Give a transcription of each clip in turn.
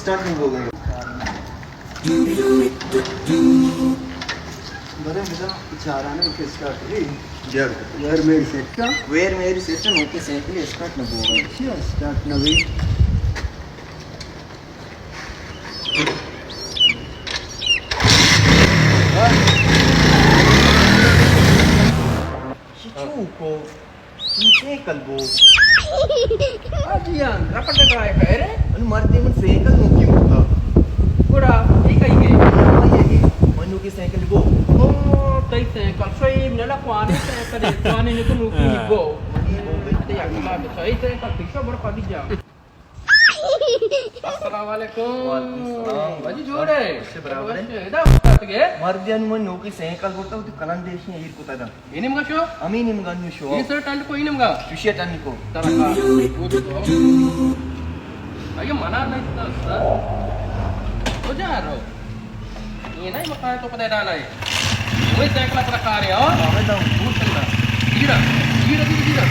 برے بدا چارانے کہ اسٹارٹ بھی۔ یار۔ ویر میری سیٹ کا۔ ویر میری سیٹ کا، نوکی سائیکل اسٹارٹ نہ بو۔ اچھا، اسٹارٹ نہ بھی۔ چوکو، تئی سائیکل بو۔ آ جی ہاں، رپٹ ڈرائے خیر ہے۔ انو مردے من سائیکل نوکی مکا۔ گڑا، اے کئی گئے؟ منو کی سائیکل بو۔ او، تئی سائیکل، شو اے نلا کوانی سائیکل ہے، کوانی نے تو نوکی بو۔ تئی اکلا بچا، اے سائیکل پیشو بڑ پدی جا۔ السلام علیکم۔ وعلیکم السلام۔ باجی جوڑ ہے؟ اچھے برابر ہے۔ ادا اتکگ ئے؟ مردیاں من نوکی سائیکل برتا، وتی کلندے شی ایر کتا دا۔ اے نیمگا شو؟ ہمے نیمگا نو شو۔ اے سر ٹنڈ کو، اے نیمگا؟ شوشی ٹنڈ کو۔ ترا کار۔ اگے منا نہیں تھا۔ تو جا رہو۔ اے نہ مکان تو پتہ ڈالا ہے۔ وہی سائیکل پر کار ہے، ہاں؟ ہمیں تو دور چلنا۔ دھیرا، دھیرا، دھیرا، دھیرا۔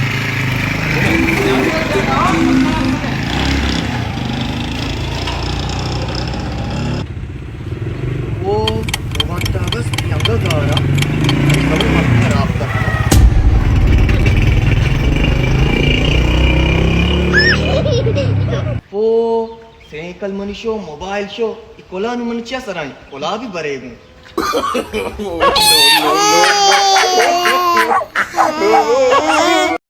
وہ موبائل تا بس یانگا گارا۔ خبر مت خراب کر۔ وہ سائیکل منی شو، موبائل شو، ای کلانو من چیا سرائیں؟ کلا بھی برے گوں۔